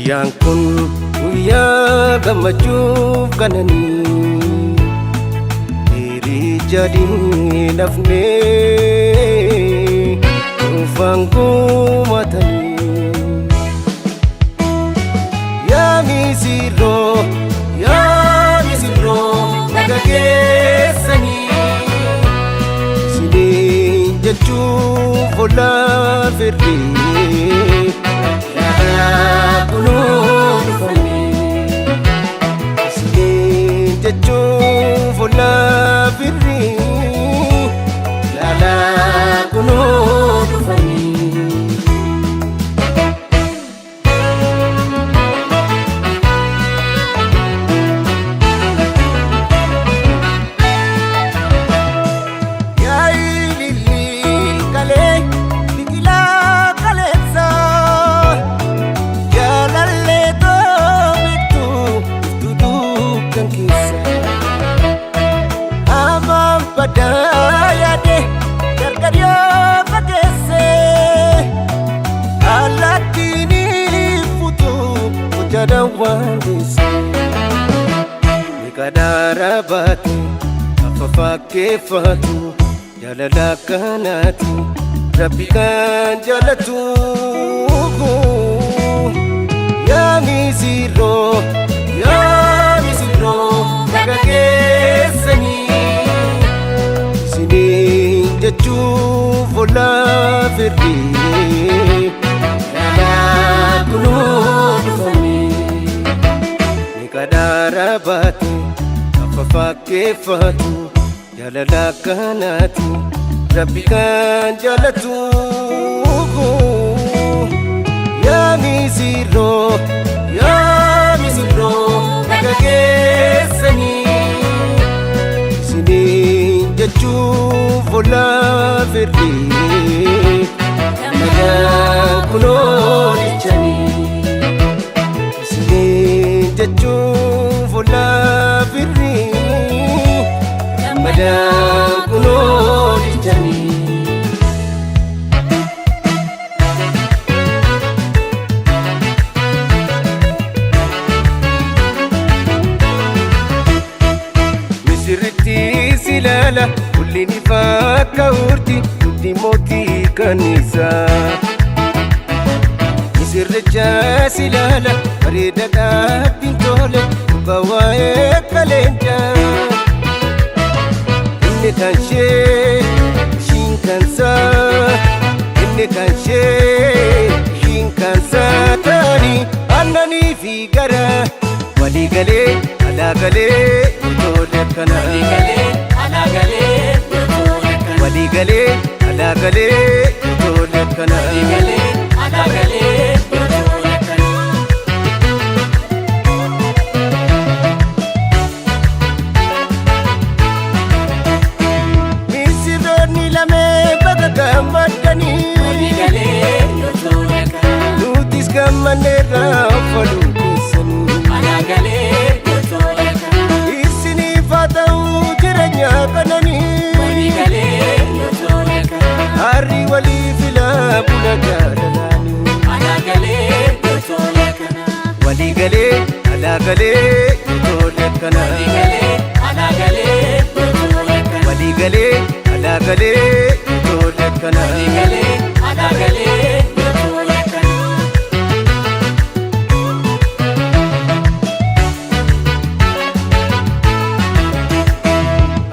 Guyyaan kun guyyaa gammachuuf qananii hiriija diinafnee dhuunfaan gumatanii. Yaa misirroo, yaa misirroo, naga keessanii isiniin jechuuf ollaa firree lafaa kunoo dhufanii isiniin jechuuf ollaa firree lafaa kunoo dhufanii. Yaa kalee biqilaa kaleessa jaalallee toobitu iftu dukkan keessa hamaan badaa yaade gargar yoo fageesse allaattiin futu hojjadaan waan geesse. Kadhaara baate afa fakkeeffatu jaalala akkanaati rabbi kan jaalatu. Yaa misirroo, yaa misirroo, naga keessanii isiniin jechuuf ollaa firree lafaa kunoo dhufanii. Kadhaara baate afa fakkeeffatu jaalala akkanaati rabbi kan jaalatu. Yaa misirroo, yaa misirroo, naga keessanii isiniin jechuuf ollaa firree nagaan kunoo jechanii isiniin jechuuf ollaa firree gammadaan kunoo jechanii. Misirritti si ilaala kulli ni fakka urti hundi mootii kanniisaa. Misirricha si ilaala bareeda dhaabbiin tole dhuga waa'ee kaleencaa. Inni kan ishee, ishiin kan isaa, inni kan ishee, ishiin kan isaa ta'anii aannanii fi gara walii galee alaa galee tole akkana. Waliigalee alaagalee yoo akkana. Walii galee alaa galee tole akkana. Waliigalee alaagalee yoo akkana. Misirroonni lameen baga gammadanii Waliigalee yoo akkana. Nutis gammanneerra uffaduu keessanii. Alaagalee yoo akkana. Isiniif haa ta'u jireenya qananii. Waliigalee yoo akkana. Harri walii filaa buna jaalalaanii. Alaagalee yoo akkana. Walii galee alaa galee tole akkana. Waliigalee alaagalee yoo akkana. Walii galee alaa galee tole akkana. Waliigalee alaagalee yoo akkana.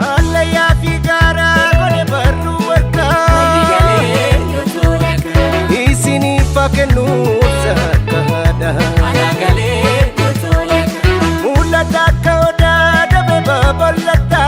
Allayyaa fi gaaraa godhe barruu warqaa. Waliigalee yoo akkana. Isiniif haa kennu akka haadha. Alaagalee yoo akkana. Mul'ata akka odaa dabe babal'ata.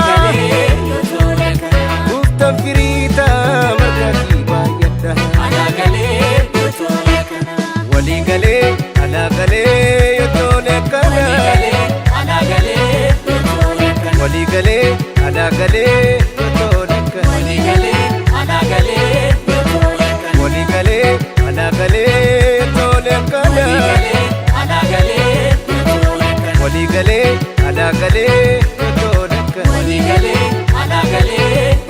Waliigalee yoo akkana. Gooftaan firii ta'a margaatii baay'adha. Alaagalee yoo akkana. Walii galee alaa galee yoo tole akkana. Waliigalee alaagalee yoo akkana. Walii galee alaa galee yoo tole akkana. Waliigalee alaagalee yoo akkana. Walii galee alaa galee yoo tole akkana. Waliigalee alaagalee yoo akkana. Walii galee alaa galee yoo tole akkana. Waliigalee alaagalee.